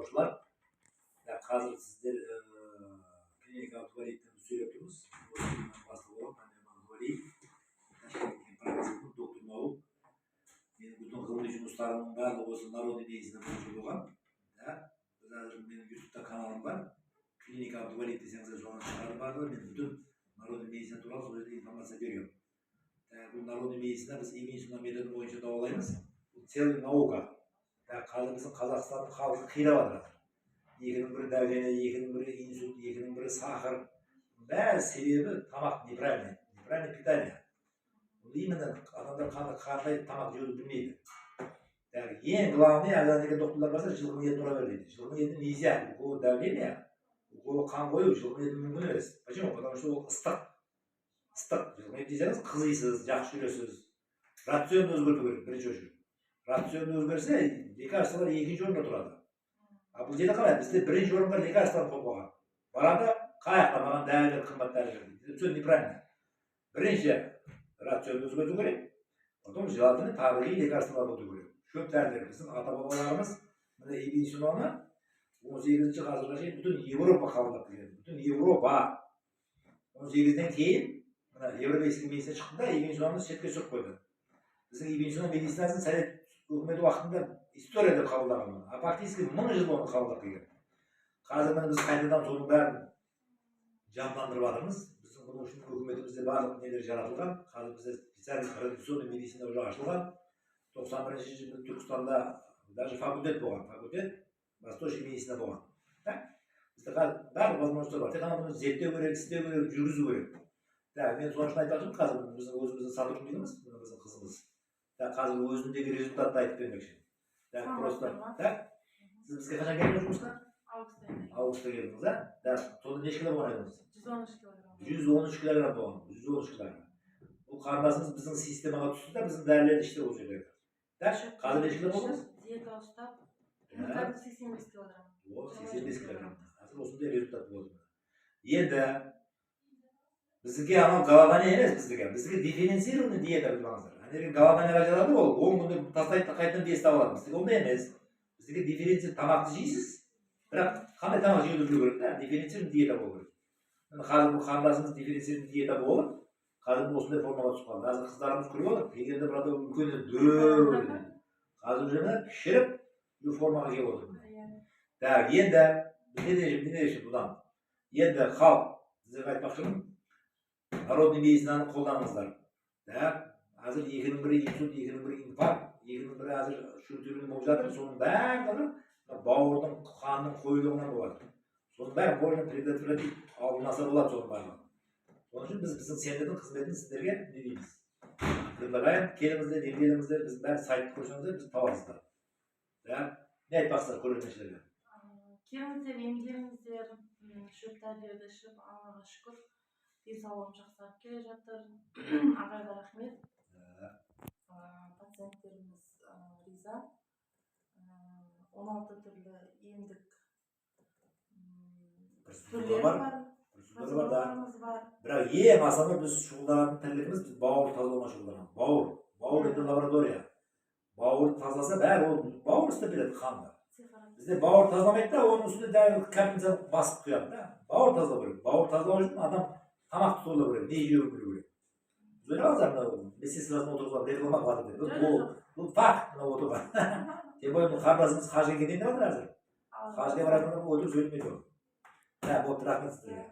Тыңдаушылар, қазір сіздер клиника Абдувалиевтен сөйлеп тұрмыз. Бастығы боламын, мен Абдувалиев, Ташкенттен профессормын, доктор наук. Менің бүтін ғылыми жұмыстарымның барлығы осы народный медицина бойынша болған. Да, біз қазір, менің Ютубта каналым бар, «Клиника Абдувалиев» десеңіздер, соған шығады барлығы. Мен бүтін народный медицина туралы сол жерде информация беремін. Бұл народный медицина, біз Ибн Сина методы бойынша дауалаймыз, бұл целый наука. Қазір біздің Қазақстанның халқы қирап жатыр. Екінің бірі давление, екінің бірі инсульт, екінің бірі сахар. Бәрі себебі тамақ, неправильный питание. Бұл именно адамдар қандай тамақ жеуді білмейді. Так, ең главный, ана деген докторлар барса, жылқының етін ұра бер дейді. Жылқының етін нельзя. У кого давление, у кого қан қою, жылқының еті мүмкін емес. Почему? Потому что ол ыстық, ыстық. Жылқының етін жесеңіз, қызисыз, жақсы жүресіз. Рационды өзгерту керек. Бірінші очередь рацион өзгерсе, лекарстволар екінші орында тұрады. А бұл жерде қалай? Бізде бірінші орынға лекарствоны қойып қойған. Барады, қай жақта маған дәрі бер, қымбат дәрі бер дейді. Все неправильно. Бірінші рационды өзгерту керек, потом желательно табиғи лекарстволар өту керек, шөп дәрілер. Біздің ата бабаларымыз міне Ибн Синаны 18-ғасырға шейін бүтін Европа қабылдап келген. Бүтін Европа 18-ден кейін мына европейский медицина шықты да, Ибн Синаны шетке түсіріп қойды. Біздің Ибн Сина медицинасын Совет өкіметі уақытында история деп қабылдаған оны, а фактически 1000 жыл оны қабылдап келген. Қазір міне біз қайтадан соның бәрін жандандырып жатырмыз. Біздің бұның үшін өкіметімізде барлық нелер жаратылған. Қазір бізде специальный традиционный медицина уже ашылған. 91-жылы Түркістанда даже факультет болған, факультет восточный медицина болған. Так, бізде қазір барлық возможностьтар бар, тек қана бұны зерттеу керек, істеу керек, жүргізу керек. Так, мен сол үшін айтып жатырмын. Қазір біздің өзіміздің сотруднигіміз, мына біздің қызымыз. Так, қазір өзіндегі результатты айтып бермекші. Так, просто Саламатсыздар ма? Так, сіз бізге қашан келдіңіз жұмысқа? Август айында. Августта келдіңіз, а? Да, сонда неше кило болған едіңіз? 113 килограмм. 113 килограмм болған, 113 килограмм. Бұл қарындасымыз біздің системаға түсті да, біздің дәрілерді ішті ол жерде. Так, қазір неше кило болдыңыз? Диета ұстап, Да. қазір 85 килограмм. О, 85 килограмм. Қазір осындай результат болды. Енді біздікі анау голодание емес, біздікі дифференцированный диета. Біліп алыңыздар, ана жерге голоданияға жатады, ол 10 күнде тастайды да, қайтадан вес таба алады. Біздікі ондай емес. Біздікі дифференцир, тамақты жейсіз, бірақ қандай тамақ жеуді білу керек та, дифференцированный диета болу керек. Міне, қазір бұл қарындасымыз дифференцированный диета болып, қазір осындай формаға түсіп қалды. Қазір қыздарымыз күліп отыр, келгенде бір адам үлкен еді, дөп еді. Қазір уже міне кішіріп, уже формаға келіп отыр. Иә. Так, енді не демекші бұдан? Енді халық, сіздерге айтпақшымын, народный медицинаны қолданыңыздар. Так, қазір екінің бірі инсульт, екінің бірі инфаркт, екінің бірі қазір шөлтерлік болып жатыр. Соның барлығы мына бауырдың, қанның қоюлығынан болады. Соның бәрін можно предотвратить, алдын болады соның барлығын. Сол үшін біз біздің центрдің қызметін сіздерге не дейміз? Предлагаем, келіңіздер, емделіңіздер, біздің бәрі сайтты көрсеңіздер, біз табасыздар. Так, не айтпақсыздар көрерменшілерге? Келіңіздер, емделіңіздер. Шөп дәрілерді ішіп, Аллаға шүкір, денсаулығым жақсарып келе жатыр. Ағайға рахмет. Пациенттеріміз риза. 16 түрлі емдік Процедуралар түрлері бар. бар. Процедура бар да. Процедураларымыз бар. Бірақ ең основной біз шұғылданатын тірлігіміз, біз бауыр тазалаумен шұғылданамыз. Бауыр — это лаборатория. Бауырды тазаласа, бәрі ол бауыр істеп береді қанды. Бізде бауыр тазаламайды да, оның үстіне дәрі, капельница басып құяды да. Бауыр тазалау керек. Бауыр тазалау үшін адам тамақты зорлау керек, не жеуін білу керек. Сіз ойлаңыздар, мынау медсестрасын отырғызып реклама қылып жатыр деп. Жоқ, бұл жоқ. Бұл факт. Мынау отырған, тем более бұл қарындасымыз хажға кетейін деп жатыр қазір. Хажға баратын адам өтірік сөйлемейді ол. Да, болды, рахмет сіздерге.